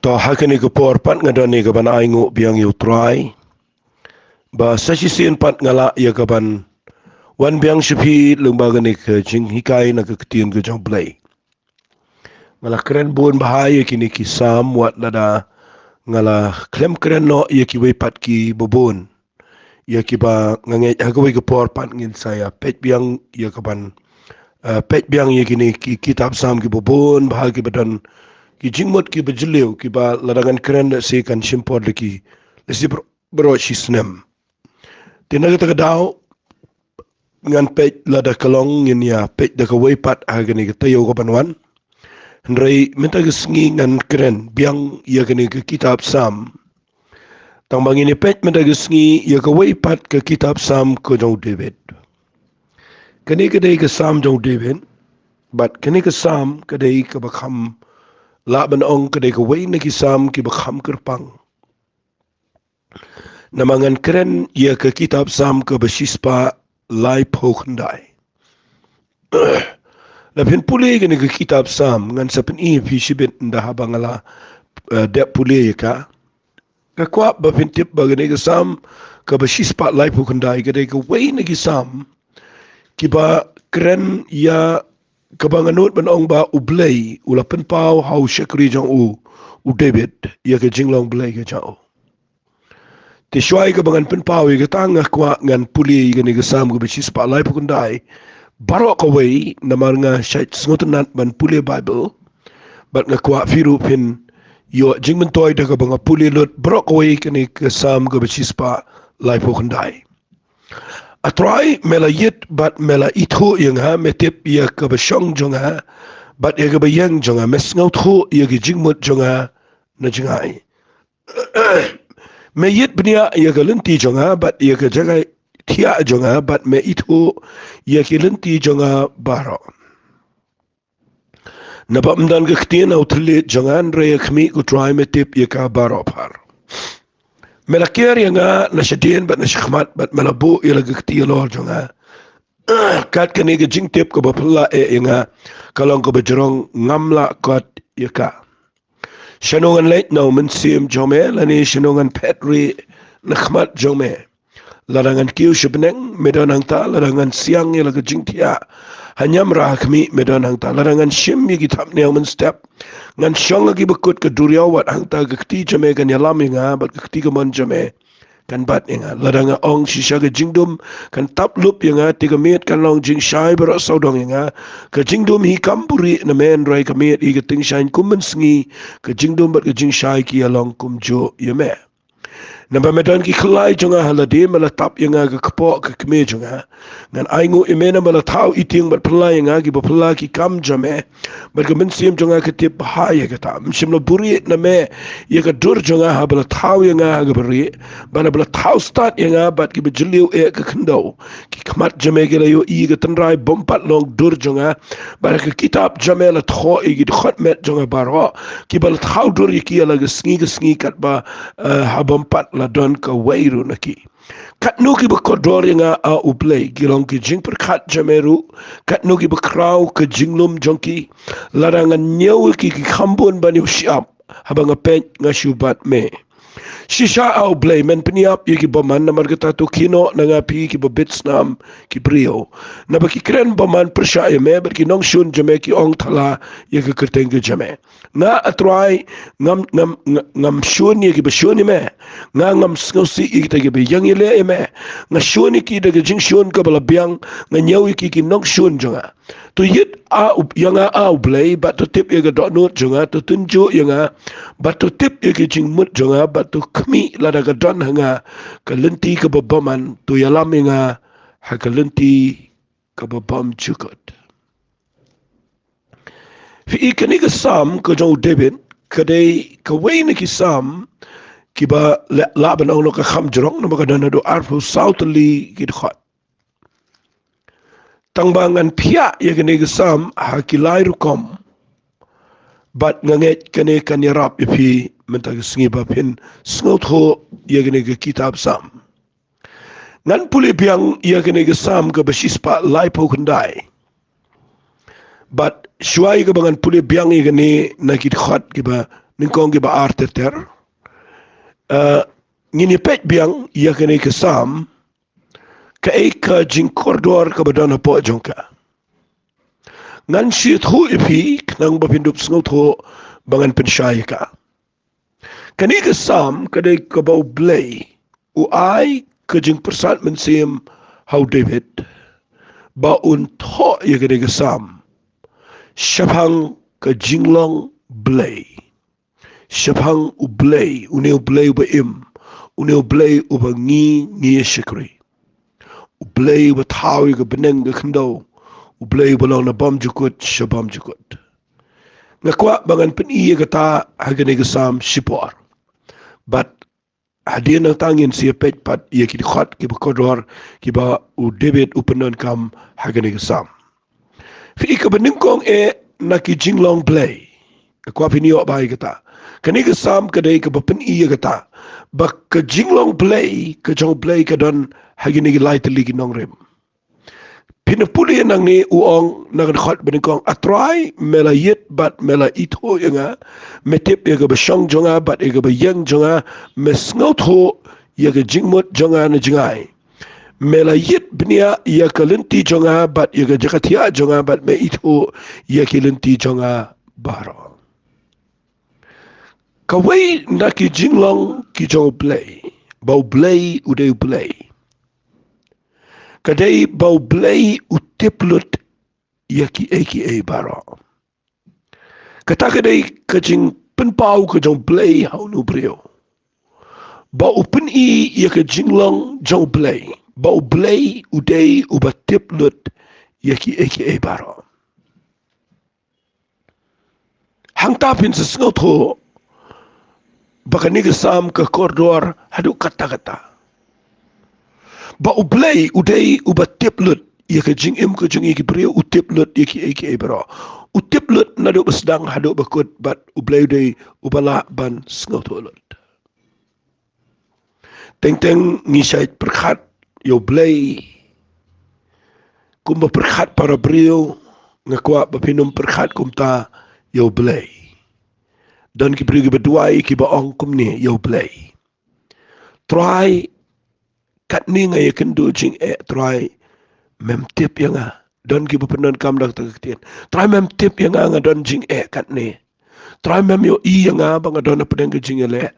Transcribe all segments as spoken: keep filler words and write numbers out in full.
To ha kane ka por pat nga don ïa kaban ainguh biang ïa U Trai. Ba sa shisien pat nga lah ïa kaban wan biang sha phi lyngba kane ka jinghikai na ka ktien ka jong U Blei. Nga la kren bun bha ïa kine ki Salm wat lada nga la khlem kren noh ïa kiwei pat kiba bun. Ïa kiba nga ngeit ha kawei ka por pat ngin sa ïa peit biang ïa kaban, eh, peit biang ïa kine ki kitab Salm kiba bun bha kiba don ki jingmut kiba jylliew kiba lada ngan kren da shi kan shim por da ki da shi baroh shi snem. Te na kata ka daw ngan peit lada ka long ngin ïa peit da kawei pat ha kane ka taïew kaban wan. Hynrei mynta ka sngi ngan kren biang ïa kane ka kitab Salm. Tang ba ngin ïa peit mynta ka sngi ïa kawei pat ka kitab Salm ka jong u David. Kane ka dei ka Salm jong u David. Bad kane ka Salm ka dei kaba kham lah ban ong ka dei kawei na ki Salm kiba kham kyrpang. Namar ngan kren ïa ka kitab Salm kaba shispah laiphew khyndai. La phin pule kane ka kitab Salm ngan sa pyni ïa phi shibit ynda haba nga la, eh, dep pule ïa ka. Nga kwah ba phin tip ba kane ka Salm kaba shispah laiphew khyndai ka dei kawei na ki Salm kiba kren ïa kaba nga nud ban ong ba U Blei u la pynpaw ha u shakri jong u, u David, ïa ka jinglong Blei ka jong u. Te shuwa ïa kaba ngan pynpaw ïa kata nga kwah ngan pule ïa kane ka Salm kaba shispah laiphew khyndai baroh kawei namar nga shait sngewtynnat ban pule Baibl. Bad nga kwah phi ruh phin ïoh jingmyntoi da kaba nga pule lut baroh kawei kane ka Salm kaba shispah laiphew khyndai. A Trai, me la ïit bad me la ithuh ïa nga, me tip ïa kaba shong jong nga bad ïa kaba ïeng jong nga, me sngewthuh ïa ki jingmut jong nga na jngai. Me ïit bniah ïa ka lynti jong nga bad ïa ka jaka thiah jong nga bad me ithuh ïa ki lynti jong nga baroh. Naba ym don ka ktien ha u thylliej jong nga, hynrei ïa ka khmih ko Trai me tip ïa ka baroh phar. Me la ker ïa nga na shadien bad na shakhmat bad me la buh ïa la ka kti halor jong nga. Kat kane ka jingtip kaba phylla eh ïa nga ka long kaba jrong, ngam lah kot ïa ka. Shano ngan leit na u mynsiem jong me, lane shano ngan phet rieh na khmat jong me? Lada ngan kiew sha bneng, me don hangta, lada ngan siang ïa la ka jingthiah ha niamra ha khmih, me don hangta, lada ngan shim ïa ki thapniang mynstep, ngan shong ha ki bakut ka duriaw, wat hangta ka kti jong me kan ïalam ïa nga bad ka kti kamon jong me kan bat ïa nga. Lada nga ong shisha ka jingdum kan tap lup ïa nga, te ka miet kan long jingshai baroh sawdong ïa nga. Ka jingdum hi kam buhrieh na me, hynrei ka miet hi ka tyngshaiñ kum mynsngi. Ka jingdum bad ka jingshai ki ïa long kumjuh ïa me. Naba me don ki khyllai jong nga ha lade, me la tap ïa nga ka kpoh ka kmie jong nga. Ngan ainguh ïa me naba la thaw i tieng bad phylla ïa nga, kiba phylla ki kam jong me. Bad ka mynsiem jong nga ka tip bha ïa kata. Ym shym la buhrieh na me ïa ka dur jong nga haba la thaw ïa nga ha kaba rieh, bad haba la thaw stad ïa nga bad kiba jylliew eh ka khyndew. Ki khmat jong me ki la ïohi ïa ka tynrai bym pat long dur jong nga, bad ha ka kitab jong me la thoh ïa ki dkhot met jong nga baroh, kiba la thaw dur ïa ki ïa la ka sngi ka sngi katba, eh, ha bym pat la don kawei ruh na ki. Katno kiba kordor ïa nga, A U Blei, ki long ki jingpyrkhat jong me ruh, katno kiba khraw ka jinglum jong ki. Lada ngan ñiew ïa ki, ki kham bun ban ïoh shyiap, haba nga peit nga shu bat me. Shisha, A U Blei, men pynïap ïa ki bymman, namar kata to khie noh na nga phi kiba bit snam ki briew. Naba ki kren bymman pyrshah ïa me, bad ki nongshun jong me ki ong thala ïa ka kyrteng ka jong me. Nga, A Trai, ngam, ngam, nga-, ngam shun ïa kiba shun ïa me. Nga ngam sngewsih ïa kita kiba ïeng ïaleh ïa me. Nga shun ïa ki da ka jingshun kaba la biang, nga ñiew ïa ki ki nongshun jong nga. To ïit, A U-, ïa nga, A U Blei, bad to tip ïa ka dohnud jong nga, to tynjuh ïa nga, bad to tip ïa ka jingmut jong nga, bad to khmih lada ka don ha nga ka lynti kaba bymman, to ïalam ïa nga ha ka lynti kaba bymjukut. Phi i, kane ka Salm ka jong u David ka dei kawei na ki Salm kiba la, lah ban ong noh ka kham jrong, namar ka don haduh arphew saw tylli ki dkhot. Tang ba ngan phiah ïa kane ka Salm ha ki lai rukom. Bad nga ngeit kane kan ïarap ïa phi mynta ka sngi ba phin sngewthuh ïa kane ka kitab Salm. Ngan pule biang ïa kane ka Salm kaba shispah laiphew khyndai. Bad shuwa ïa kaba ngan pule biang ïa kane, na ki dkhot kiba nyngkong kiba ar ter ter. Eh, ngin ïa peit biang ïa kane ka Salm, kaei ka jingkordor kaba don hapoh jong ka. Ngan shu ïathuh ïa phi khnang ba phin dup sngewthuh ba ngan pynshai ïa ka. Kane ka Salm ka dei kaba U Blei u ai ka jingpyrsad mynsiem ha u David ba un thoh ïa kane ka Salm shaphang ka jinglong Blei. Shaphang U Blei, une U Blei uba im, une U Blei uba ngi, ngi ïa shakri. U Blei uba thaw ïa ka bneng ka khyndew, U Blei uba long na bymjukut sha bymjukut. Nga kwah ba ngan pyni ïa kata ha kane ka Salm shipor. Bad hadien nangta ngin sa ïa peit pat ïa ki dkhot kiba kordor kiba u David u pyndonkam ha kane ka Salm. Phi i, kaba nyngkong eh na ki jinglong Blei. Nga kwah phin ïoh ba ïa kata. Kane ka Salm ka dei kaba pyni ïa kata ba ka jinglong Blei, ka jong Blei ka don ha kine ki lai tylli ki nongrim. Phin pule nangne, u ong na ka dkhot ba nyngkong: A Trai, me la ïit bad me la ithuh ïa nga, me tip ïa kaba shong jong nga bad ïa kaba ïeng jong nga, me sngewthuh ïa ka jingmut jong nga na jngai. Me la ïit bniah ïa ka lynti jong nga bad ïa ka jaka thiah jong nga, bad me ithuh ïa ki lynti jong nga baroh. Kawei na ki jinglong ki jong U Blei, ba U Blei u dei U Blei, ka dei ba U Blei u tip lut ïa kiei kiei baroh. Kata ka dei ka jingpynpaw ka jong U Blei ha une u briew, ba u pyni ïa ka jinglong jong U Blei, ba U Blei u dei uba tip lut ïa kiei kiei baroh. Hangta phin sa sngewthuh ba kane ka Salm ka kordor haduh katta katta, ba U Blei u dei uba tip lut ïa ka jingim ka jong ngi ki briew, u tip lut ïa kiei kiei baroh. U tip lut naduh ba sdang haduh ba kut, bad U Blei u dei uba lah ban sngewthuh lut. Teng teng ngi shait pyrkhat ïa U Blei kumba pyrkhat para briew. Nga kwah ba phin ym pyrkhat kumta ïa U Blei. Don ki briew kiba duwai kiba ong kumne ïa U Blei: Trai, katne nga ïakynduh jingeh, Trai, mem tip ïa nga. Don kiba pyndonkam da kata ka ktien: Trai, mem tip ïa nga, nga don jingeh katne. Trai, mem ïohi ïa nga ba nga don hapdeng ka jingïaleh.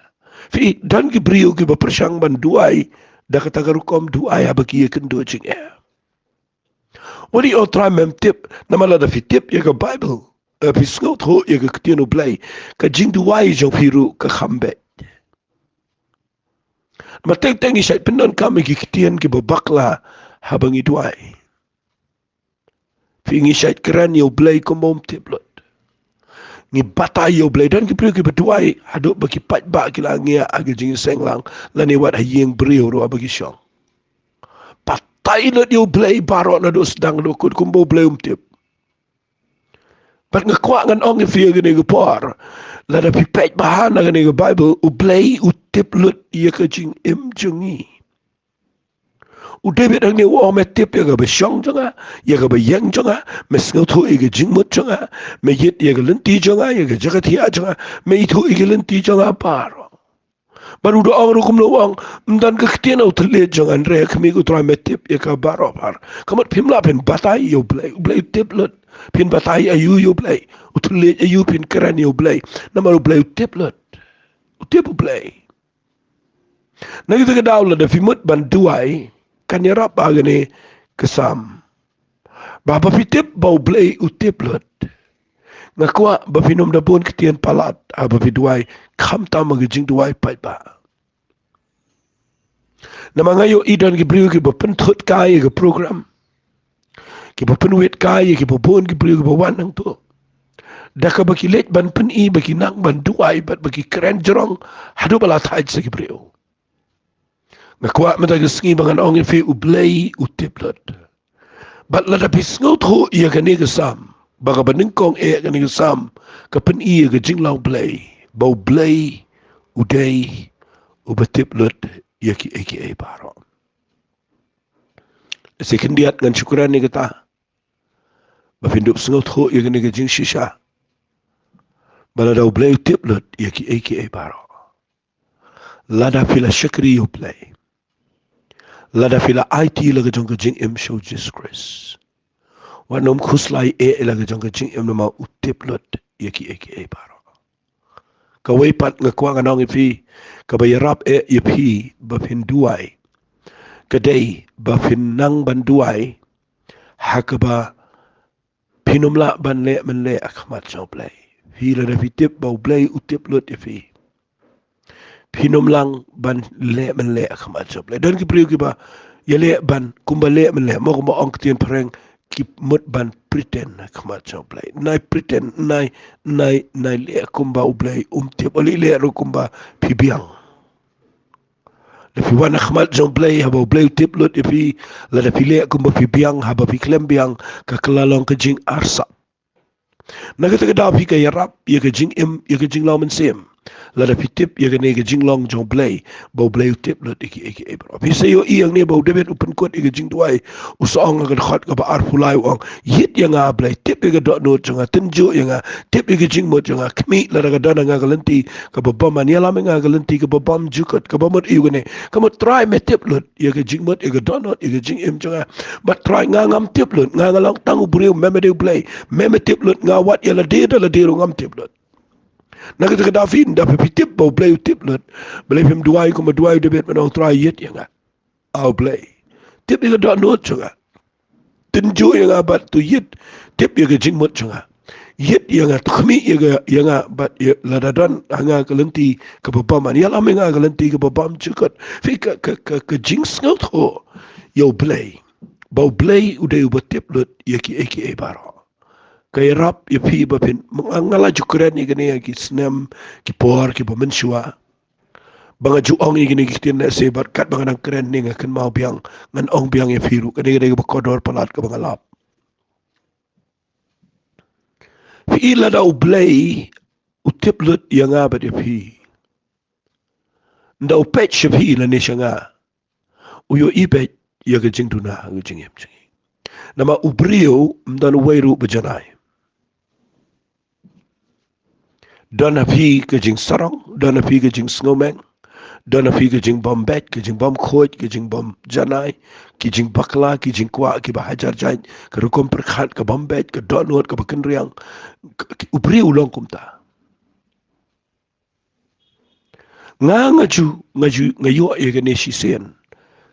Phi, don ki briew kiba pyrshang ban duwai da kata ka rukom duwai haba ki ïakynduh jingeh. Wat ïa, O Trai, mem tip. Namar lada phi tip ïa ka Baibl, eh, phi sngewthuh ïa ka ktien U Blei, ka jingduwai jong phi ruh ka kham beit. Namar teng teng ngi shait pyndonkam ïa ki ktien kiba bakla haba ngi duwai. Phi, ngi shait kren ïa U Blei kumba um tip lut. Ngi batai ïa U Blei. Don ki briew kiba duwai haduh ba ki paidbah ki la ngiah ha ka jingïaseng lang, lane wat ha ïing briew ruh haba ki shong. Batai lut ïa U Blei baroh naduh sdang haduh kut kumba U Blei um tip. Bad nga kwah ngan ong ïa phi ha kane ka por, lada phi peit bha na kane ka Baibl, U Blei u tip lut ïa ka jingim jong ngi. U David hangne u ong: Me tip ïa kaba shong jong nga, ïa kaba ïeng jong nga, me sngewthuh ïa ka jingmut jong nga, me ïit ïa ka lynti jong nga, ïa ka jaka thiah jong nga, me ithuh ïa ka lynti jong nga baroh. Bad u da ong ruh kumno, u ong: Ym don ka ktien ha u thylliej jong nga, hynrei ha khmih, ko Trai, me tip ïa ka baroh phar. Ka mut phim lah phin batai ïa U Blei, U Blei u tip lut. Phin batai aïu ïa U Blei? U thylliej aïu phin kren ïa U Blei? Namar U Blei u tip lut. U tip U Blei. Na kita ka daw lada phi mut ban duwai, kan ïarap ha kane ka Salm, ba haba phi tip ba U Blei u tip lut, nga kwah ba phin ym da bun ktien palat haba phi duwai, khamtam ha ka jingduwai paidbah. Namar nga ïohi don ki briew kiba pynthut kai ïa ka program, kiba pynwit kai ïa kiba bun ki briew kiba wan hangto, da kaba ki leit ban pyni ba ki nang ban duwai bad ba ki kren jrong haduh ba la thait sa ki briew. Nga kwah mynta ka sngi ba ngan ong ïa phi, U Blei u tip lut. Bad lada phi sngewthuh ïa kane ka Salm, ba kaba nyngkong eh kane ka Salm ka pyni ïa ka jinglong Blei, ba U Blei u dei uba tip lut ïa kiei kiei baroh. Lehse khyndiat ngan shu kren ïa kata, ba phin dup sngewthuh ïa kane ka jingshisha. Ba lada U Blei u tip lut ïa kiei kiei baroh. Lada phi la shakri ïa U Blei. Lada phi la aiti la ka jong ka jingim sha U Jisu Khrist. Wat nym khuslai eh la ka jong ka jingim namar u tip lut ïa kiei kiei baroh. Kawei pat nga kwah ngan ong ïa phi, kaba ïarap eh ïa phi ba phin duwai. Ka dei ba phin nang ban duwai ha kaba phin ym lah ban leh mynleh ha khmat jong U Blei. Phi lada phi tip ba U Blei u tip lut ïa phi, phin ym lah ban leh mynleh ha khmat jong U Blei. Don ki briew kiba ïaleh ban kumba leh mynleh, mo kumba ong ktien phareng, ki mut ban pretend ha khmat jong U Blei. Nai pretend, nai, nai, nai leh kumba U Blei um tip, leh ruh kumba phi biang. Lada phi wan ha khmat jong U Blei haba U Blei u tip lut ïa phi, lada phi leh kumba phi biang haba phi khlem biang, ka kylla long ka jingarsap. Na kata ka daw phi ka ïarap ïa ka jingim, ïa ka jinglong mynsiem. Lada phi tip ïa kane ka jinglong jong U Blei, ba U Blei u tip lut ïa kiei kiei baroh. Phi sa ïohi hangne ba u David u pynkut ïa ka jingduwai, u sa ong ha ka dkhot kaba arphew lai u ong, ïit ïa nga Blei, tip ïa ka dohnud jong nga, tynjuh ïa nga, tip ïa ka jingmut jong nga, khmih lada ka don ha nga ka lynti kaba bymman, ïalam ïa nga ka lynti kaba bymjukut, kaba mut ïa kane, ka mut Trai me tip lut ïa ka jingmut, ïa ka dohnud, ïa ka jingim jong nga. Bad Trai nga ngam tip lut, nga nga long tang u briew, me me dei U Blei, me me tip lut, nga wad ïa lade da lade ruh ngam tip lut. Na kata ka daw phin, da phi tip ba U Blei u tip lut, balei phim duwai kumba duwai u David ban ong Trai ïit ïa nga, A Blei. Tip ïa ka dohnud jong nga. Tynjuh ïa nga bad to ïit. Tip ïa ka jingmut jong nga. Ïit ïa nga, to khmih ïa nga, ïa nga bad ïa, lada don ha nga ka lynti kaba bymman, ïalam ïa nga ka lynti kaba bymjukut. Phi ka, ka, ka, ka jingsngewthuh ïa U Blei, ba U Blei u dei uba tip lut ïa kiei kiei baroh. Ka ïarap ïa phi ba phin, nga, nga la ju kren ïa kine ha ki snem, ki por kiba mynshuwa. Ba nga ju ong ïa kine ki ktien lehse bad katba nga dang kren ne nga kynmaw biang, ngan ong biang ïa phi ruh, kane ka dei kaba kordor palat kaba nga lap. Phi i, lada U Blei u tip lut ïa nga bad ïa phi, ynda u peit sha phi lane sha nga, u ïohi beit ïa ka jingduna ha ka jingim jong ngi. Namar u briew ym don uwei ruh ba janai. Don ha phi ka jingsarong, don ha phi ka jingsngewmeng, don ha phi ka jingbym beit, ka jingbym khuid, ka jingbym janai, ki jingbakla, ki jingkwah kiba hajar jait, ka rukom pyrkhat kabym beit, ka dohnud kaba kynriang. Ka, ki, u briew u long kumta. Nga, nga ju, nga ju, nga ïoh ïa kane shisien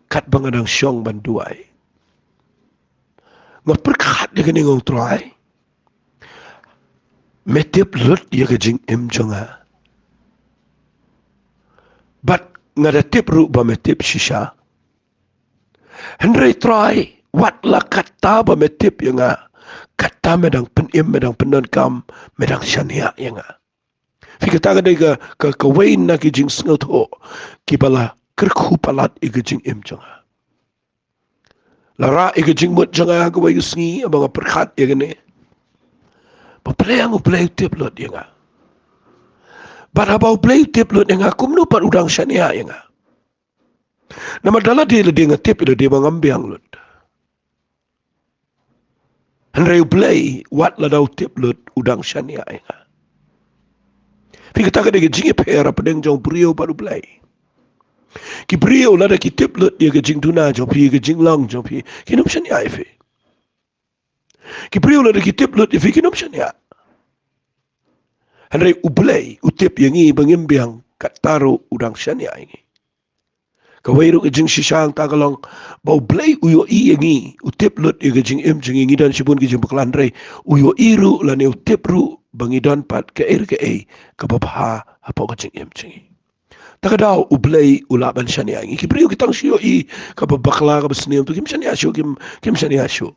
katba nga dang shong ban duwai. Nga pyrkhat ïa kane, nga ong Trai, me tip lut ïa ka jingim jong nga. Bad nga da tip ruh ba me tip shisha. Hynrei Trai, wat la katta ba me tip ïa nga, katta me dang pynim, me dang pyndonkam, me dang shaniah ïa nga. Phi, kata ka dei ka, ka, kawei na ki jingsngewthuh kiba la kyrkhu palat ïa ka jingim jong nga. La rah ïa ka jingmut jong nga ha kawei ka sngi haba nga pyrkhat ïa kane, ba pyrshang U Blei u tip lut ïa nga. Bad haba U Blei u tip lut ïa nga, kumno pat u dang shaniah ïa nga? Namar da lade lade nga tip ïa lade ba ngam biang lut. Hynrei U Blei, wat lada u tip lut, u dang shaniah ïa nga. Phi, kata ka dei ka jingïapher hapdeng jong u briew bad U Blei. Ki briew lada ki tip lut ïa ka jingduna jong phi, ka jinglong jong phi, kin ym shaniah ïa phi. Ki briew lada ki tip lut ïa phi, kin ym shaniah. Hynrei U Blei u tip ïa ngi ba ngim biang, katta ruh u dang shaniah ïa ngi. Kawei ruh ka jingshisha hangta ka long ba U Blei u ïohi ïa ngi, u tip lut ïa ka jingim jong ngi, ngi don shibun ki jingbakla, hynrei u ïohi ruh lane u tip ruh ba ngi don pat kaei re kaei kaba bha hapoh ka jingim jong ngi. Ta ka daw U Blei u lah ban shaniah ïa ngi. Ki briew ki tang shu ïohi kaba bakla, kaba sniew, to kim shaniah shuh, kim, kim shaniah shuh.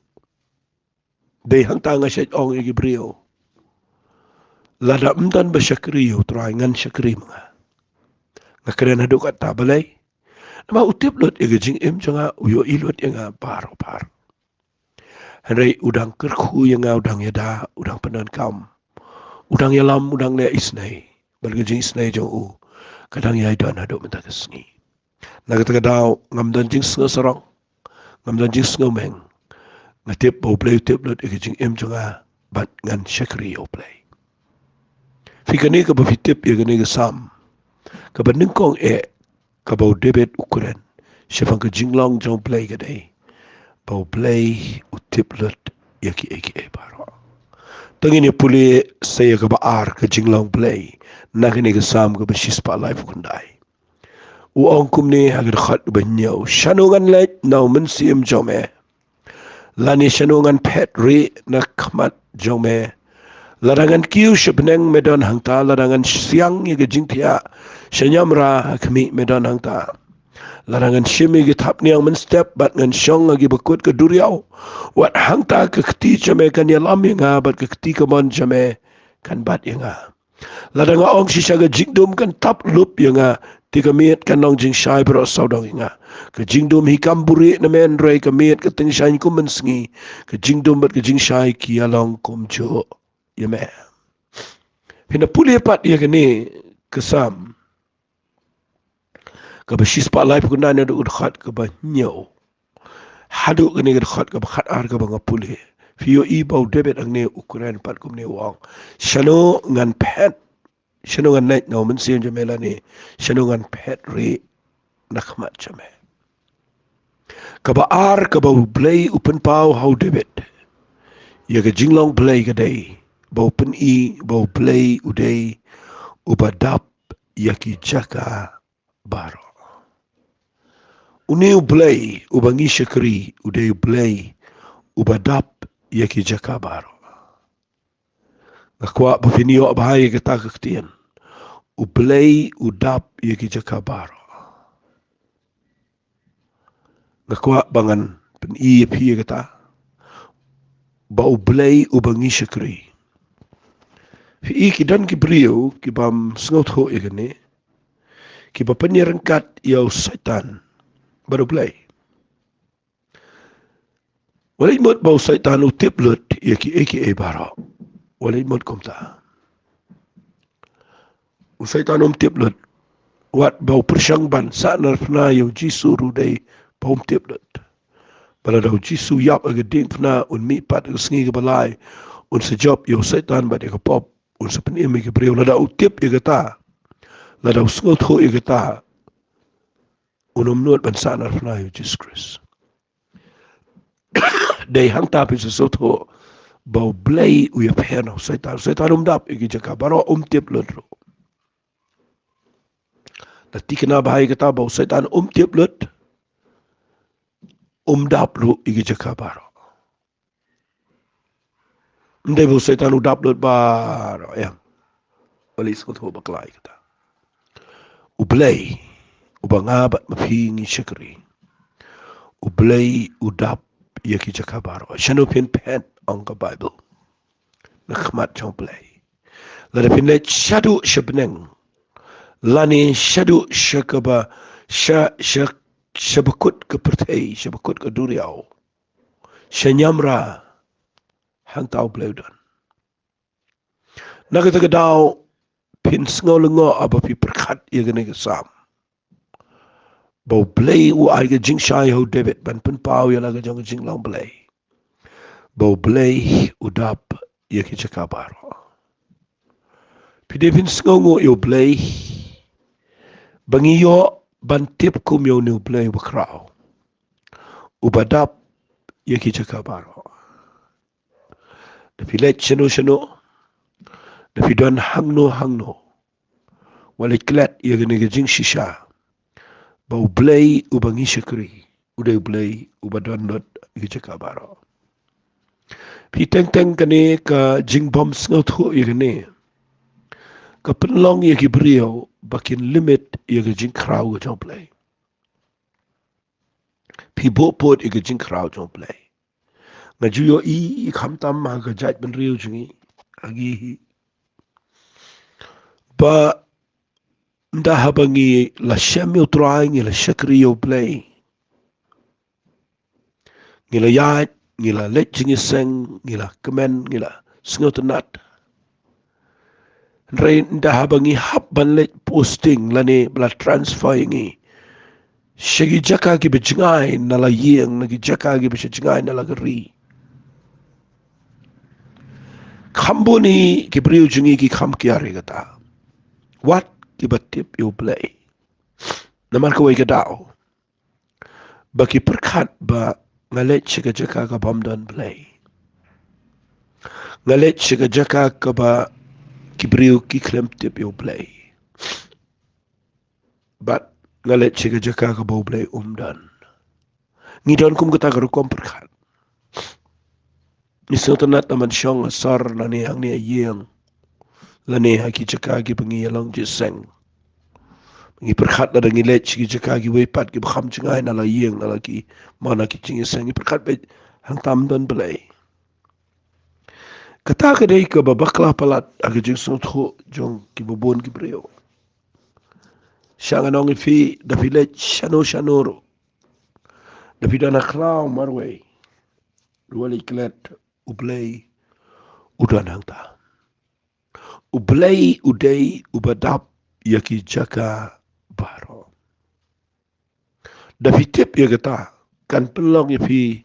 Dei hangta nga shait ong ïa ki briew, lada ym don ba shakri ïa U Trai, ngan shakri ma nga. Nga kren haduh katta, balei? Namar u tip lut ïa ka jingim jong nga, u ïohi lut ïa nga baroh baroh. Hynrei u dang kyrkhu ïa nga, u dang ïada, u dang pyndonkam, u dang ïalam, u dang leh isynei. Bad ka jingisynei jong u ka dang ïai don haduh mynta ka sngi. Na kata ka daw ngam don jingsngew sarong, ngam don jingsngew meng. Nga tip ba U Blei u tip lut ïa ka jingim jong nga, bad ngan shakri ïa U Blei. Phi kane kaba phi tip ïa kane ka Salm, kaba nyngkong eh, kaba u David u kren shaphang ka jinglong jong u Blei ka dei ba u Blei u tip lut ïa kiei kiei baroh. Tang ngin ïa pule sa ïa kaba ar, ka jinglong Blei, na kane ka Salm kaba shispah laiphew khyndai. U ong kumne ha ka dkhot ba hynñiew: Shano ngan leit na u mynsiem jong me? Lane shano ngan phet rieh na khmat jong me? Lada ngan kiew sha bneng, me don hangta; lada ngan siang ïa ka jingthiah sha niamra, ha khmih, me don hangta. Lada ngan shim ïa ki thapniang mynstep bad ngan shong ha ki bakut ka duriaw, wat hangta ka kti jong me kan ïalam ïa nga, bad ka kti kamon jong me kan bat ïa nga. Lada nga ong shisha, ka jingdum kan tap lup ïa nga, te ka miet kan long jingshai baroh sawdong ïa nga. Ka jingdum hi kam buhrieh na me, hynrei ka miet ka tyngshaiñ kum mynsngi. Ka jingdum bad ka jingshai ki ïa long kumjuh ïa me. Phin da pule pat ïa kane ka Salm kaba shispah laiphew khyndai, naduh ka dkhot kaba hynñiew haduh kane ka dkhot kaba khatar kaba nga pule. Phi ïohi ba u David hangne u kren pat kumne, u ong: Shano ngan phet, shano ngan leit na u mynsiem jong me, lane shano ngan phet rieh na khmat jong me? Kaba ar kaba u Blei u pynpaw ha u David ïa ka jinglong Blei ka dei ba u pyni ba u Blei u dei uba dap ïa ki jaka baroh. Une u Blei uba ngi shakri u dei u Blei uba dap ïa ki jaka baroh. Nga kwah ba phin ïoh bha ïa kata ka ktien: U Blei u dap ïa ki jaka baroh. Nga kwah ba ngan pyni ïa phi ïa kata, ba u Blei uba ngi shakri. Phi i, ki don ki briew ki bym sngewthuh ïa kane, kiba pynïaryngkat ïa u Soitan bad u Blei. Wat leit mut ba u Soitan u tip lut ïa kiei kiei baroh. Wat leit mut kumta. U Soitan um tip lut. Wat ba u pyrshang ban sahnarphna ïa u Jisu ruh dei ba um tip lut. Ba lada u Jisu u ïap ha ka diengphna, un mihpat ha ka sngi kaba lai, un sa jop ïa u Soitan bad ïa ka pop, un sa pynim ïa ki briew. Lada u tip ïa kata, lada u sngewthuh ïa kata, un ym nud ban sahnarphna ïa u Jisu Khrist. Dei hangta phin sa sngewthuh ba u Blei u ïapher na u Soitan. U Soitan um dap ïa ki jaka baroh, um tip lut ruh. Da thikna bha ïa kata ba u Soitan um tip lut, um dap ruh ïa ki jaka baroh. Ym dei ba u Soitan u dap lut baroh, ïa. Wat leit sngewthuh bakla ïa kata. U Blei uba nga bad ma phi ngi shakri, u Blei u dap ïa ki jaka baroh. Shano phin phet, ong ka Baibl, na khmat jong u Blei? Lada phin leit shaduh sha bneng, lane shaduh sha kaba, sha, sha, sha bakut ka pyrthei, sha bakut ka duriaw, sha niamra, hangta u Blei u don. Na kata ka daw, phin sngew lyngngoh haba phi pyrkhat ïa kane ka Salm, ba u Blei u ai ka jingshai ha u David ban pynpaw ïa la ka jong ka jinglong Blei, ba u Blei u dap ïa ki jaka baroh. Phi dei phin sngewnguh ïa u Blei ba ngi ïoh ban tip kum ïa une u Blei uba khraw, uba dap ïa ki jaka baroh. Da phi leit shano shano, da phi don hangno hangno, wat leit klet ïa kane ka jingshisha, ba u Blei uba ngi shakri u dei u Blei uba don lut ïa ki jaka baroh. Phi, teng teng kane ka jingbym sngewthuh ïa kane ka pynlong ïa ki briew ba kin limit ïa ka jingkhraw ka jong u Blei. Phi buh pud ïa ka jingkhraw jong u Blei. Nga ju ïohi khamtam ha ka jaitbynriew jong ngi, ha ngi hi, ba ynda haba ngi la shem ïa u Trai, ngi la shakri ïa u Blei, ngi la ïaid, ngi la leit jingïaseng, ngi la kmen, ngi la sngewtynnat. Hynrei ynda haba ngi hap ban leit posting lane ba la transfer ïa ngi sha ki jaka kiba jngai na la ïing, na ki jaka kiba sha jngai na la ka ri, Kham bun hi ki briew jong ngi ki kham kiar ïa kata. Wat kiba tip ïa U Blei. Namar kawei ka daw ba ki pyrkhat ba nga leit sha ka jaka ka bym don Blei. Nga leit sha ka jaka kaba ki briew ki khlem tip ïa U Blei. Bad nga leit sha ka jaka kaba U Blei um don. Ngi don kum kata ka rukom pyrkhat. Ngi sngewtynnat ban shong ha sor lane hangne ha ïing, lane ha ki jaka kiba ngi ïalong jingïaseng. Ngi pyrkhat lada ngi leit sha ki jaka kiwei pat kiba kham jngai na la ïing, na la ki, mo na ki jingïaseng, ngi pyrkhat ba hangta ym don Blei. Kata ka dei kaba bakla palat ha ka jingsngewthuh jong kiba bun ki briew. Sha ngan ong ïa phi, da phi leit shano shano ruh, da phi don ha khlaw marwei, ruh leit klet, U Blei u don hangta. U Blei u dei uba dap ïa ki jaka baroh. Da phi tip ïa kata, kan pynlong ïa phi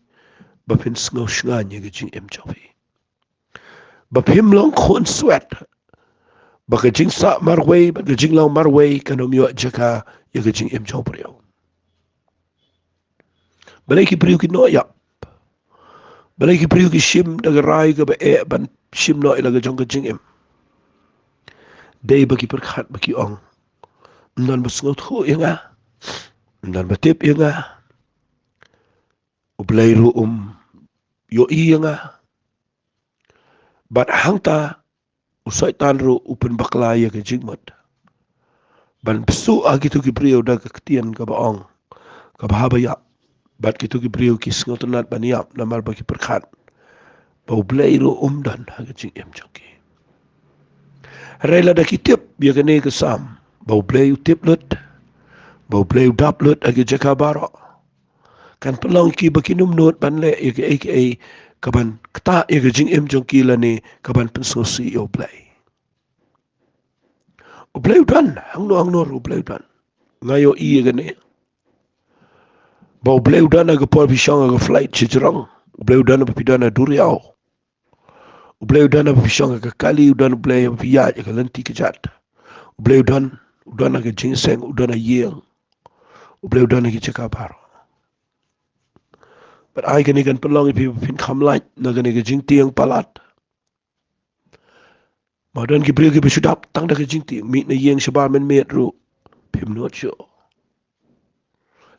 ba phin sngew shngaiñ ïa ka jingim jong phi. Ba phim long khun swet ba ka jingsah marwei bad ka jinglong marwei kan ym ïoh jaka ïa ka jingim jong u briew. Balei ki briew ki noh ïap? Balei ki briew ki shim da ka rai kaba eh ban shim noh ïa la ka jong ka jingim? Dei ba ki pyrkhat ba ki ong, ym don ba sngewthuh ïa nga, ym don ba tip ïa nga, U Blei ruh um ïohi ïa nga. Bad hangta u Soitan ruh u pynbakla ïa ka jingmut ban pynsuh ha kito ki briew da ka ktien kaba ong, kaba haba ïap. Bad kito ki briew ki sngewtynnat ban ïap namar ba ki pyrkhat ba U Blei ruh um don ha ka jingim jong ki. Hynrei lada ki tip ïa kane ka Salm, ba U Blei u tip lut, ba U Blei u dap lut ha ki jaka baroh, kan pynlong ïa ki ba kin ym nud ban leh ïa kaei kaei kaban ktah ïa ka jingim jong ki lane kaban pynsngewsih ïa U Blei. U Blei u don, hangno hangno ruh U Blei u don. Nga ïohi ïa kane, ba U Blei u don ha ka por phi shong ha ka flight shajrong. U Blei u don ba phi don ha duriaw. U Blei u don ha ba phi shong ha ka kali, u don U Blei ha ba phi ïaid ha ka lynti kjat. U Blei u don, u don ha ka jingïaseng, u don ha ïing. U Blei u don ha ki jaka baroh. Bad ai kane kan pynlong ïa phi ba phin kham lait na kane ka jingtieng palat. Ba don ki briew kiba shu dap tang da ka jingtieng, mih na ïing shabar mynmiet ruh phim nud shuh.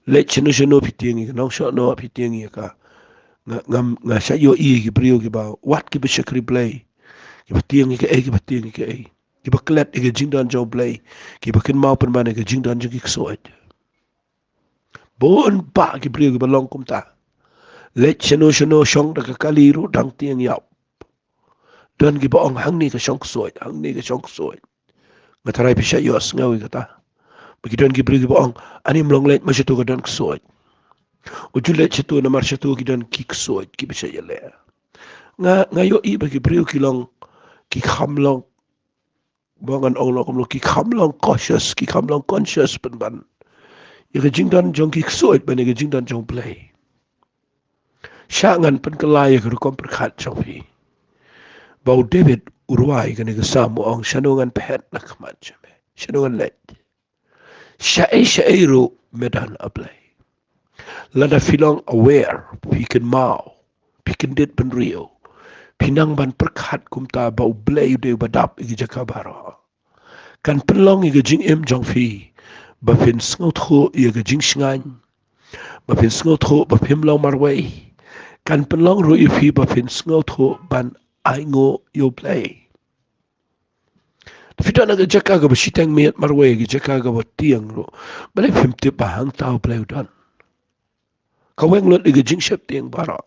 Leit shano shano phi tieng ïa ka nongshonong, phi tieng ïa ka. Nga, nga, nga shait ïohi ïa ki briew kiba, wat kiba shakri Blei, kiba tieng ïa kaei, kiba tieng ïa kaei, kiba klet ïa ka jingdon jong U Blei, kiba kynmaw pynban ïa ka jingdon jong ki ksuid. Bun bah ki briew kiba long kumta. Leit shano shano, shong da ka kali ruh dang tieng ïap. Don kiba ong, hangne ka shong ksuid, hangne ka shong ksuid. Nga tharai phi shait ïohsngew ïa kata. Ba ki don ki briew kiba ong, ani ym long leit ma shato ka don ksuid. U ju leit shato namar shato ki don ki ksuid kiba shait ïaleh. Nga, nga ïohi ba ki briew ki long, ki kham long, ba ngan ong long kumno, ki kham long cautious, ki kham long conscious pynban ïa ka jingdon jong ki ksuid ban ïa ka jingdon jong U Blei. Shah ngan pynkylla ïa ka rukom pyrkhat jong phi. Ba u David u rwai kane ka Salm, u ong, shano ngan phet na khmat jong me? Shano ngan leit? Shaei shaei ruh me don, A Blei. Lada phi long aware, phi kynmaw, phi kyndit bynriew, phi nang ban pyrkhat kumta ba U Blei u dei uba dap ïa ki jaka baroh, kan pynlong ïa ka jingim jong phi ba phin sngewthuh ïa ka jingshngaiñ, ba phin sngewthuh ba phim long marwei. Kan pynlong ruh ïa phi ba phin sngewthuh ban ainguh ïa U Blei. Phi don ha ka jaka kaba shiteng miet marwei, ka jaka kaba tieng ruh, balei phim tip ba hangta U Blei u don? Ka weng lut ïa ka jingsheptieng baroh,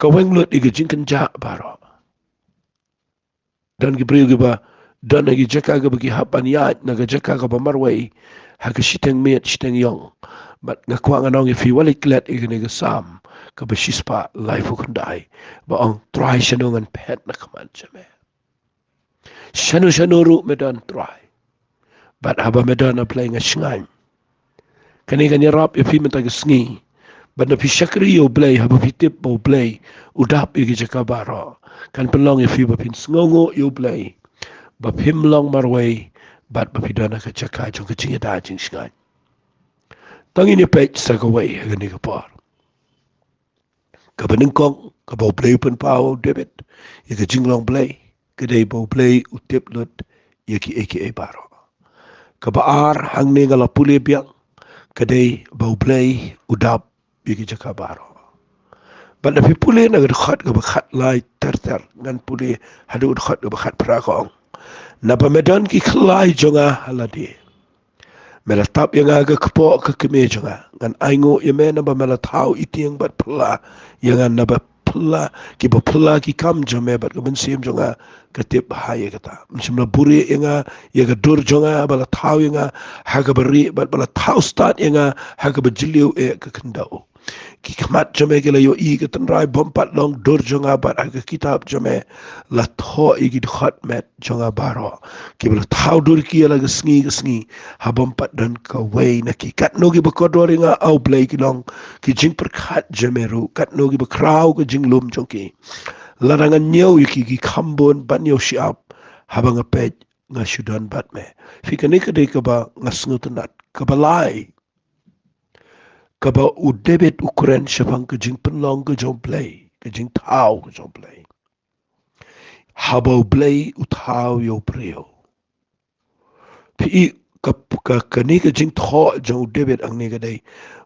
ka weng lut ïa ka jingkynjah baroh. Don ki briew kiba don ha ki jaka kaba ki hap ban ïaid na ka jaka kaba marwei ha ka shiteng miet shiteng ïong. Bad nga kwah ngan ong ïa phi, wat leit klet ïa kane ka Salm kaba shispah laiphew khyndai, ba ong, Trai, shano ngan phet na khmat jong me? Shano shano ruh me don, Trai. Bad haba me don, A Blei, nga shngaiñ. Kane kan ïarap ïa phi mynta ka sngi Bad na phi shakri ïa U Blei, haba phi tip ba U Blei u dap ïa ki jaka baroh, kan pynlong ïa phi ba phin sngewnguh ïa U Blei, ba phim long marwei, bad ba phi don ha ka jaka jong ka jingïada jingshngaiñ. Tang ngin ïa peit sa kawei ha kane ka por. Kaba nyngkong, kaba U Blei u pynpaw ha u David ïa ka jinglong Blei, ka dei ba U Blei u tip lut ïa kiei kiei baroh. Kaba ar, hangne nga la pule biang, ka dei ba U Blei u dap ïa ki jaka baroh. Bad na phi pule na ka dkhot kaba khatlai ter ter, ngan pule haduh dkhot kaba khatphra, ka ong: Naba me don ki khlai jong nga ha lade. Me la tap ïa nga ha ka kpoh ka kmie jong nga. Ngan ainguh ïa me naba me la thaw itieng bad phylla ïa nga, naba phylla, kiba phylla ki kam jong me bad ka mynsiem jong nga ka tip ha ïa kata. Me shym la buhrieh ïa nga ïa ka dur jong nga, ba la thaw ïa nga ha kaba rieh, bad ba la thaw stad ïa nga ha kaba jylliew eh ka khyndew. Ki khmat jong me ki la ïohi ïa ka tynrai bym pat long dur jong nga, bad ha ka kitab jong me la thoh ïa ki dkhot met jong nga baroh, kiba la thaw dur ïa ki ïa la ka sngi ka sngi, ha bym pat don kawei na ki. Katno kiba kordor ïa nga, A U Blei, ki long ki jingpyrkhat jong me ruh, katno kiba khraw ka jinglum jong ki. Lada ngan ñiew ïa ki, ki kham bun ban ïoh shyiap, haba nga peit nga shu don bad me. Phi, kane ka dei kaba nga sngewtynnat. Kaba lai, kaba u David u kren shaphang ka jingpynlong ka jong U Blei, ka jingthaw ka jong U Blei. Haba U Blei u thaw ïa u briew. Phi i, ka, ka, kane ka jingthoh jong u David hangne ka dei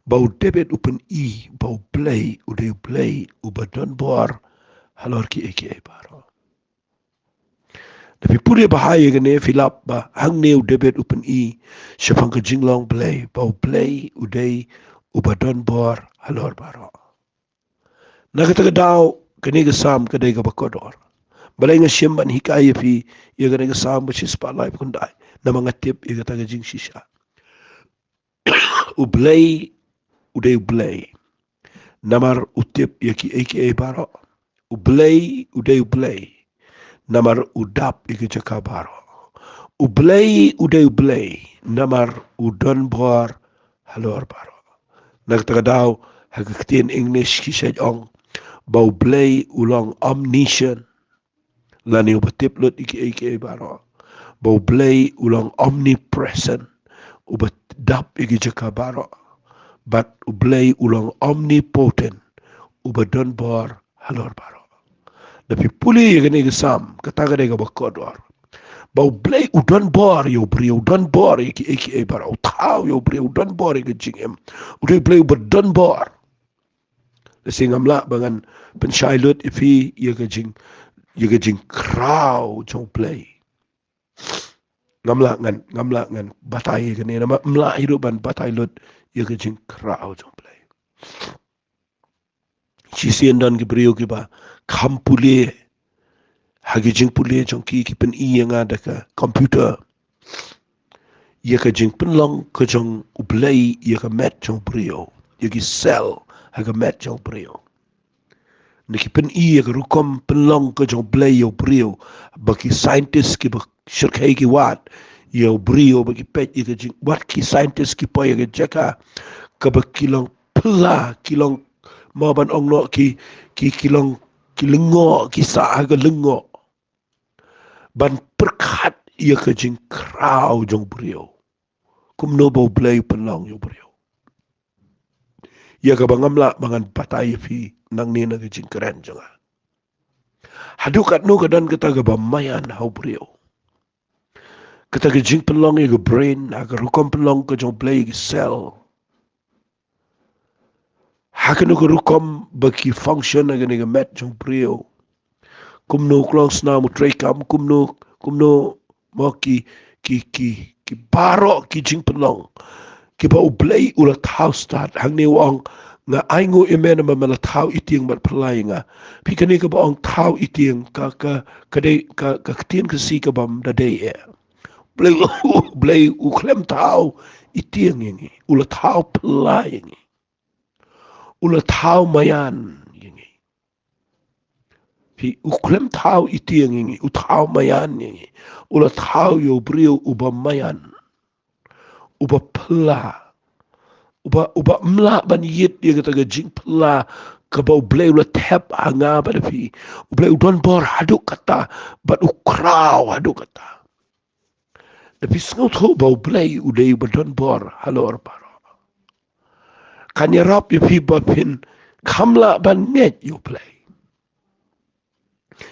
ba u David u pyni ba U Blei u dei U Blei uba don bor halor kiei kiei baroh. Da phi pule bha ïa kane, phi lap ba hangne u David u pyni shaphang ka jinglong Blei, ba U Blei u dei uba don bor halor baroh. Na kata ka daw, kane ka Salm ka dei kaba kordor. Balei nga shim ban hikai ïa phi ïa kane ka Salm ba shispah laiphew khyndai? Namar nga tip ïa kata ka jingshisha. U Blei u dei U Blei namar u tip ïa kiei kiei baroh. U Blei u dei U Blei namar u dap ïa ki jaka baroh. U Blei u dei U Blei namar u don bor halor baroh. Na kata ka daw, ha ka ktien English ki shait ong ba U Blei u long omniscient, lane uba tip lut ïa kiei kiei baroh. Ba U Blei u long omnipresent, uba dap ïa ki jaka baroh. Bad U Blei u long omnipotent, uba don bor halor baroh. Da phi pule ïa kane ka Salm, kata ka dei kaba kordor. Ba U Blei u don bor ïa u briew, u don bor ïa kiei kiei baroh, u thaw ïa u briew, u don bor ïa ka jingim. U dei U Blei uba don bor. Lehse ngam lah ba ngan pynshai lut ïa phi ïa ka jing, ïa ka jingkhraw jong U Blei. Ngam lah ngan, ngam lah ngan batai ïa kane namar ym lah hi ruh ban batai lut ïa ka jingkhraw jong U Blei. Shisien don ki briew kiba kham pule ha ki jingpule jong ki, ki pyni ïa nga da ka computer ïa ka jingpynlong ka jong U Blei ïa ka met jong u briew, ïa ki cell ha ka met jong u briew. Ne ki pyni ïa ka rukom pynlong ka jong U Blei ïa u briew, ba ki scientist kiba shyrkhei ki wad ïa u briew, ba ki peit ïa ka jing, wat ki scientist ki poi ha ka jaka kaba ki long phylla, ki long, mo ban ong noh, ki, ki, ki long, ki lyngngoh, ki sah ha ka lyngngoh ban pyrkhat ïa ka jingkhraw jong u briew. Kumno ba U Blei u pynlong ïa u briew. Ïa kaba ngam lah ba ngan batai ïa phi nangne na ka jingkren jong nga. Haduh katno ka don kata kaba maïan ha u briew. Kata ka jingpynlong ïa ka brain, ha ka rukom pynlong ka jong U Blei ïa ki cell. Ha kano ka rukom ba ki function ha kane ka met jong u briew. Kumno u klongsnam u treikam, kumno, kumno mo ki, ki, ki, ki baroh ki jingpynlong kiba U Blei u la thaw stad. Hangne u ong, nga ainguh ïa me namar me la thaw itieng bad phylla ïa nga. Phi, kane kaba ong thaw itieng, ka, ka, ka dei ka, ka ktien Khasi kabym da dei eh. Blei, Blei u khlem thaw itieng ïa ngi, u la thaw phylla ïa ngi. U la thaw maïan ïa ngi. Phi, u khlem thaw itieng ïa ngi, u thaw maïan ïa ngi. U la thaw ïa u briew uba maïan, uba phylla, uba, uba ym lah ban ïit ïa kata ka jingphylla kaba U Blei u la thep ha nga bad phi. U Blei u don bor haduh katta, bad u khraw haduh katta. Da phi sngewthuh ba U Blei u dei uba don bor halor baroh, kan ïarap ïa phi ba phin kham lah ban ngeit ïa U Blei,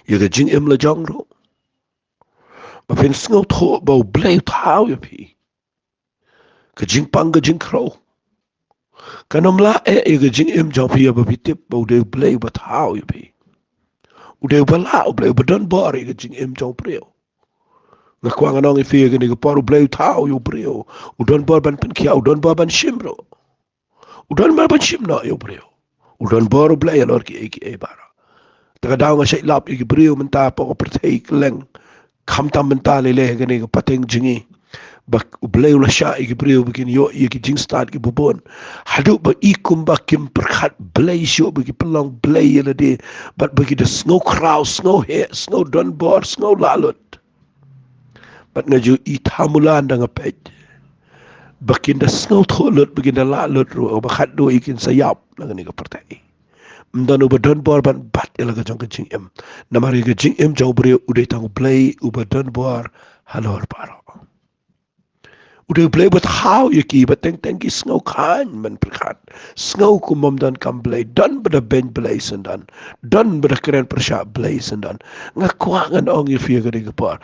ïa ka jingim la jong ruh. Ba phin sngewthuh ba U Blei u thaw ïa phi. Ka jingpang ka jingkhraw kan ym lah eh ïa ka jingim jong phi, ïa ba phi tip ba u dei U Blei uba thaw ïa phi. U dei uba lah, U Blei uba don bor ïa ka jingim jong u briew. Nga kwah ngan ong ïa phi ïa kane ka por, U Blei u thaw ïa u briew. U don bor ban pynkhiah, u don bor ban shim ruh. U don bor ban shim noh ïa u briew. U don bor U Blei halor kiei kiei baroh. Te ka daw nga shait lap ïa ki briew mynta hapoh ka pyrthei kylleng, khamtam mynta lei lei ha kane ka pateng jong ngi, ba U Blei u la shah ïa ki briew ba kin ïoh ïa ki jingstad kiba bun, haduh ba i kumba kim pyrkhat Blei shuh, ba ki pynlong blei ïa lade, bad ba ki da sngew khraw, sngew heh, sngew don bor, sngew lah lut. Bad nga ju i thamulan da nga peit ba kin da sngewthuh lut, ba kin da lah lut ruh, ba khatduh i kin sa ïap na kane ka pyrthei. Ym don uba don bor ban bat ïa la ka jong ka jingim. Namar ïa ka jingim jong u briew u dei tang U Blei uba don bor halor baroh. U dei U Blei uba thaw ïa ki, ba teng teng ki sngew khlaiñ ban pyrkhat, sngew kum ym don kam Blei, don ba da beiñ Blei syndon, don ba da kren pyrshah Blei syndon. Nga kwah ngan ong ïa phi ïa kane ka por,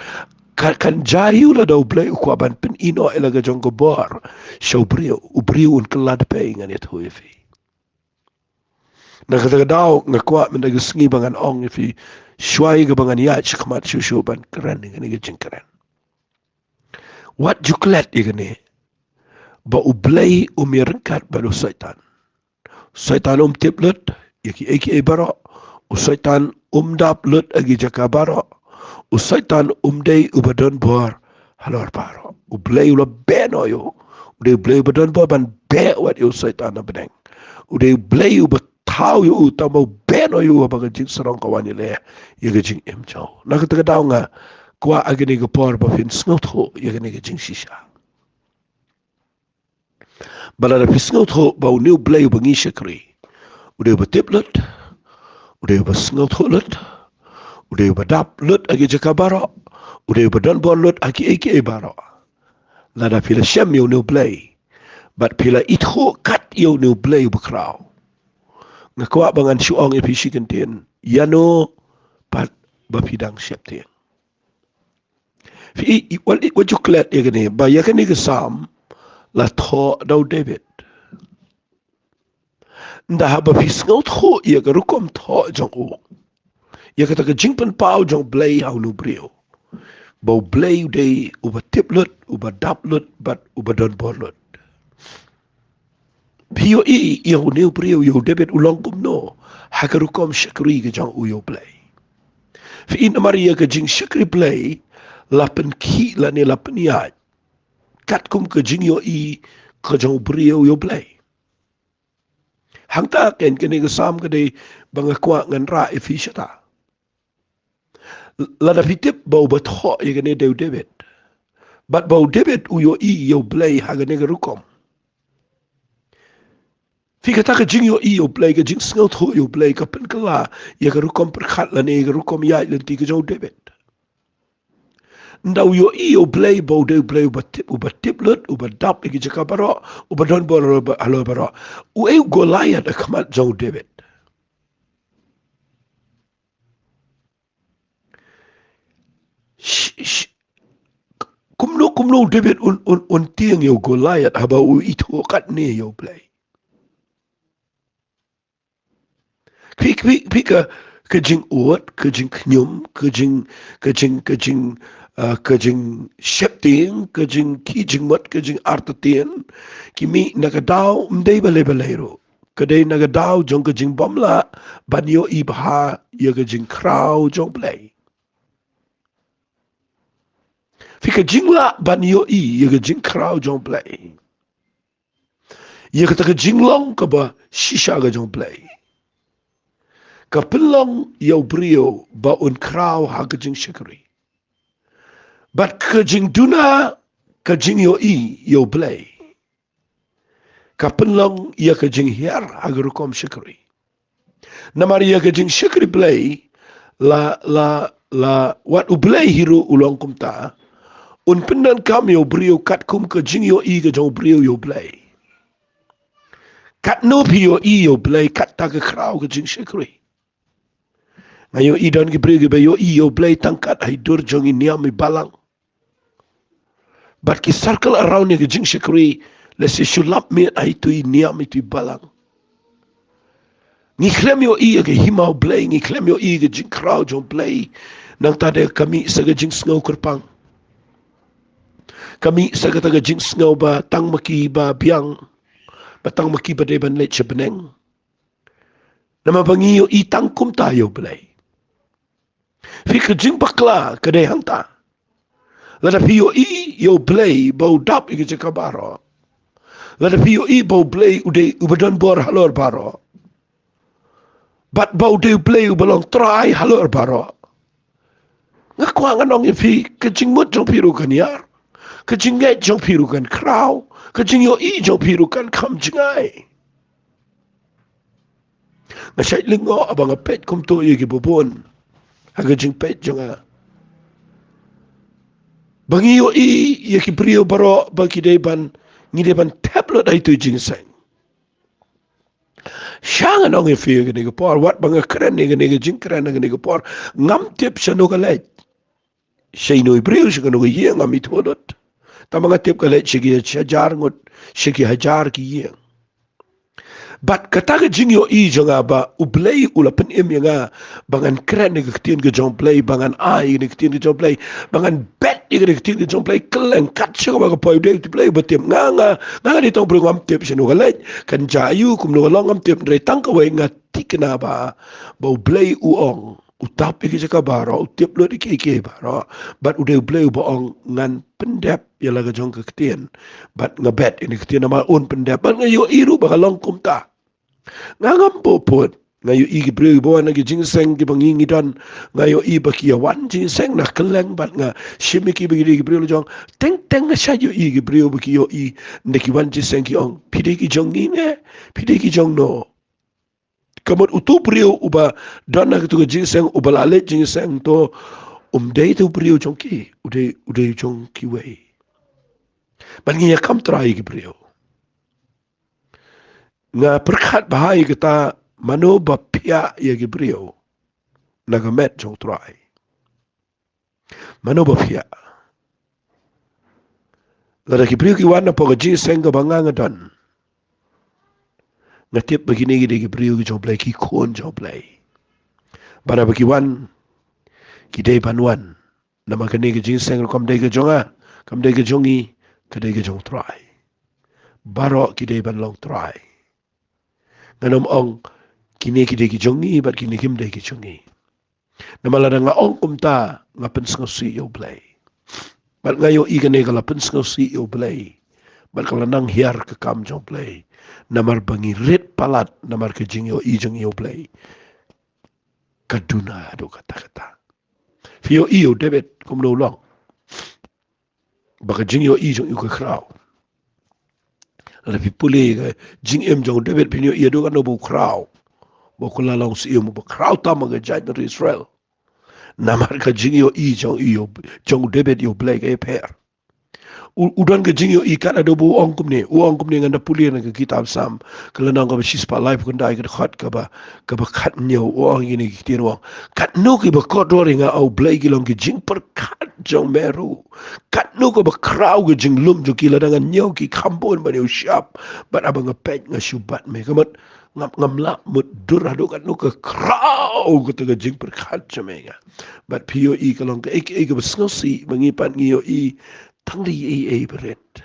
ka, kan jia ïa u lada U Blei u kwah ban pyni noh ïa la ka jong ka bor sha u briew, u briew un kylla da pei, ngan ïathuh ïa phi. Na kata ka daw nga kwah mynta ka sngi ba ngan ong ïa phi, shuwa ïa kaba ngan ïaid shakhmat shuh shuh ban kren ïa kane ka jingkren. Wat ju klet ïa kane, ba U Blei um ïaryngkat bad u Soitan. U Soitan um tip lut ïa kiei kiei baroh. U Soitan um dap lut ha ki jaka baroh. U Soitan um dei uba don bor halor baroh. U Blei u la beh noh ïa u. U dei U Blei uba don bor ban beh wat ïa u Soitan na bneng. U dei U Blei uba thaw ïa u, tangba u beh noh ïa u ha kaba ka jingsarong ka wan ïaleh ïa ka jingim jong u. Na kata ka daw nga kwah ha kane ka por ba phin sngewthuh ïa kane ka jingshisha. Ba lada phi sngewthuh ba une U Blei uba ngi shakri, u dei uba tip lut, u dei uba sngewthuh lut, u dei uba dap lut ha ki jaka baroh, u dei uba don bor lut ha kiei kiei baroh. Lada phi la shem ïa une U Blei, bad phi la ithuh kat ïa une U Blei uba khraw, nga kwah ba ngan shu ong ïa phi shi kyntien, ïano pat ba phi dang sheptieng. Phi i, i, wat, wat ju klet ïa kane, ba ïa kane ka Salm la thoh da u David. Ynda haba phi sngewthuh ïa ka rukom thoh jong u, ïa kata ka jingpynpaw jong U Blei ha une u briew, ba U Blei u dei uba tip lut, uba dap lut, bad uba don bor lut. Phi ïohi ïa une u briew, ïa u David, u long kumno ha ka rukom shakri ka jong u ïa U Blei. Phi i, namar ïa ka jingshakri Blei la pynkhih lane la pynïaid katkum ka jingïohi ka jong u briew ïa U Blei. Hangta keiñ kane ka Salm ka dei ba nga kwah ngan rah ïa phi shata. Lada phi tip ba uba thoh ïa kane dei u David, bad ba u David u ïohi ïa U Blei ha kane ka rukom. Phi, kata ka jingïohi ïa U Blei, ka jingsngewthuh ïa U Blei, ka pynkylla ïa ka rukom pyrkhat lane ïa ka rukom ïaid lynti ka jong u David. Ynda u ïohi ïa U Blei ba u dei U Blei uba tip, uba tip lut, uba dap ïa ki jaka baroh, uba don bor halor baroh, uei u Goliath ha khmat jong u David? Sh-, sh-, kumno, kumno u David un, un, un tieng ïa u Goliath haba u ithuh katne ïa U Blei? Phi, phi, phi ka, ka jingud, ka jingkhñium, ka jing, ka jing, ka jing, ah, ka jingsheptieng, ka jingkhih jingmut, ka jingartatien, ki mih na ka daw ym dei balei balei ruh. Ka dei na ka daw jong ka jingbymlah ban ïohi bha ïa ka jingkhraw jong U Blei. Phi, ka jinglah ban ïohi ïa ka jingkhraw jong U Blei, ïa kata ka jinglong kaba shisha ka jong U Blei, ka pynlong ïa u briew ba un khraw ha ka jingshakri. Bad ka jingduna ka jingïohi ïa U Blei, ka pynlong ïa ka jinghiar ha ka rukom shakri. Namar ïa ka jingshakri Blei, la, la, la, wat U Blei hi ruh u long kumta. Un pyndonkam ïa u briew katkum ka jingïohi ka jong u briew ïa U Blei. Katno phi ïohi ïa U Blei, katta ka khraw ka jingshakri. Nga ïohi don ki briew kiba ïohi ïa U Blei tang kat ha i dur jong i niam i balang. Bad ki circle around ïa ka jingshakri, lehse shu lap miet ha itu i niam itu i balang. Ngi khlem ïohi ïa ka hima U Blei, ngi khlem ïohi ïa ka jingkhraw jong U Blei. Nangta de ka mih sa ka jingsngew kyrpang. Ka mih sa kata ka jingsngew ba tang ma ki ba biang, ba tang ma ki ba dei ban leit sha bneng. Namar ba ngi ïohi tang kumta ïa U Blei. Phi, ka jingbakla ka dei hangta. Lada phi ïohi ïa U Blei ba u dap ïa ka jaka baroh. Lada phi ïohi ba U Blei u dei uba don bor halor baroh. Bad ba u dei U Blei uba long Trai halor baroh. Nga kwah ngan ong ïa phi, ka jingmut jong phi ruh kan ïar. Ka jingngeit jong phi ruh kan khraw. Ka jingïohi jong phi ruh kan kham jngai. Nga shait lyngngoh haba nga peit kumto ïa kiba bun ha ka jingpeit jong nga. Ba ngi ïohi ïa ki briew baroh ba ki dei ban, ngi dei ban thep lut ha itu i jingseng. Sha ngan ong ïa phi ïa kane ka por, wat ba nga kren ïa kane ka jingkren ïa kane ka por, ngam tip shano ka leit. Sha ino i briew, sha kano ka ïing, ngam ithuh lut. Tangba nga tip ka leit sha ki hajar ngut, sha ki hajar ki ïing. Bad kata ka jingïohi jong nga ba U Blei u la pynim ïa nga ba ngan kren ïa ka ktien ka jong U Blei, ba ngan ai ïa ka ktien ka jong U Blei, ba ngan bet ïa ka ktien ka jong U Blei kylleng kat sha kaba ka poi. U dei U Blei uba tip. Nga, nga, nga, nga dei tang u briew, ngam tip shano ka leit, kan jia aiu, kumno ka long, ngam tip. Hynrei tang kawei nga thikna ba, ba U Blei u ong, u dap ïa ki jaka baroh, u tip lut ïa kiei kiei baroh. Bad u dei U Blei uba ong ngan pyndep ïa la ka jong ka ktien. Bad nga bet ïa kane ka ktien namar un pyndep. Bad nga ïohi ruh ba ka long kumta. Nga ngam put. Nga ïohi ki briew ba wan ha ki jingseng kiba ngi ngi don. Nga ïohi ba ki ïa wan jingseng na kylleng bad nga shim ïa ki ba ki dei ki briew la jong. Teng teng nga shait ïohi ki briew ba ki ïohi, ynda ki wan jingseng ki ong, phi dei ki jong ngi ne? Phi dei ki jong no? Ka mut utu u briew uba don ha katu ka jingseng, uba la leit jingseng, to um dei tu u briew jong ki, u dei, u dei jong kiwei. Bad ngi ïa kam trai ïa ki briew. Nga pyrkhat bha ïa kata, mano ba phiah ïa ki briew na ka met jong U Trai? Mano ba phiah? Lada ki briew ki wan hapoh ka jingseng kaba nga nga don, nga tip ba kine ki dei ki briew ki jong U Blei, ki khun jong U Blei. Bad haba ki wan, ki dei ban wan. Namar kane ka jingseng ruh kam dei ka jong nga, kam dei ka jong ngi, ka dei ka jong U Trai. Baroh ki dei ban long trai. Ngan ym ong kine ki dei ki jong ngi bad kine kim dei ki jong ngi. Namar lada nga ong kumta, nga pynsngewsih ïa U Blei. Bad nga ïohi kane ka la pynsngewsih ïa U Blei. Bad ka la nang hiar ka kam jong U Blei. Namar ba ngi rit palat namar ka jingïohi jong ngi ïa U Blei. Ka duna haduh katta katta. Phi ïohi ïa u David kumno u long, ba ka jingïohi jong u ka khraw. Lada phi pule ka jingim jong u David, phin ïohi haduh katno ba u khraw. Ba u kylla long u syiem uba khraw tam ha ka jaitbynriew Israel. Namar ka jingïohi jong u, jong u David ïa U Blei ka ïapher. U, u don ka jingïohi kat haduh ba u ong kumne, u ong kumne, ngan da pule na ka kitab Salm, ka lynnong kaba shispah laiphew khyndai, ka dkhot kaba, kaba khathynñiew, u ong ïa kine ki ktien, u ong, katno kiba kordor ïa nga, A U Blei, ki long ki jingpyrkhat jong me ruh. Katno kaba khraw ka jinglum jong ki, lada ngan ñiew ki kham bun ban ïa u shyiap, bad haba nga peit nga shu bat me. Ka mut ngam, ngam lah mutdur haduh katno ka khraw kata ka jingpyrkhat jong me ïa nga. Bad phi ïohi ka long kaei kaei kaba sngewsih ba ngi pat ngi ïohi tang da ei ei ba rit.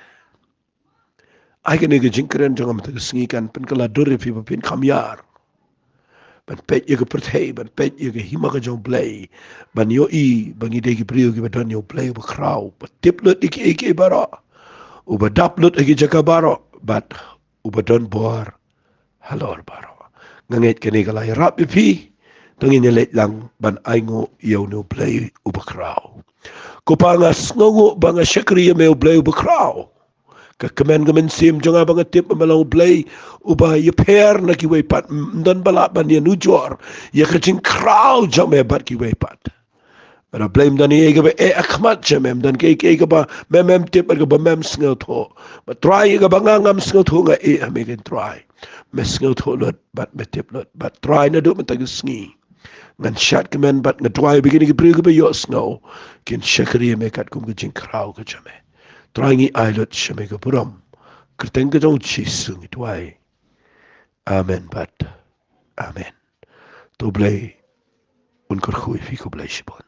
Ai kane ka jingkren jong nga mynta ka sngi kan pynkylla dur ïa phi ba phin kham ïar ban peit ïa ka pyrthei, ban peit ïa ka hima ka jong U Blei, ban ïohi ba ngi dei ki briew kiba don ïa U Blei uba khraw, uba tip lut ïa kiei kiei baroh, uba dap lut ha ki jaka baroh, bad uba don bor halor baroh. Nga ngeit kane ka la ïarap ïa phi. To ngin ïa leit lang ban ainguh ïa une U Blei uba khraw. Ko Pa, nga sngewnguh ba nga shakri ïa me, U Blei uba khraw. Ka kmen ka mynsiem jong nga ba nga tip ba me long U Blei uba ïapher na kiwei pat, ym don ba lah ban ïanujor ïa ka jingkhraw jong me bad kiwei pat. Bad A Blei, ym don ei ei kaba eh ha khmat jong me, ym don ei ei kaba me mem tip bad kaba mem sngewthuh. Bad Trai, ïa kaba nga ngam sngewthuh nga ïeh ha me, ko Trai. Me sngewthuh lut bad me tip lut. Bad Trai, naduh mynta ka sngi ngan shad kmen bad nga duwai ba kine ki briew kiba ïohsngew kin shakri ïa me katkum ka jingkhraw ka jong me. Trai, ngi ai lut sha me ka burom. Kyrteng ka jong U Jisu ngi duwai. Amen bad amen. To U Blei un kyrkhu ïa phi, khublei shibun.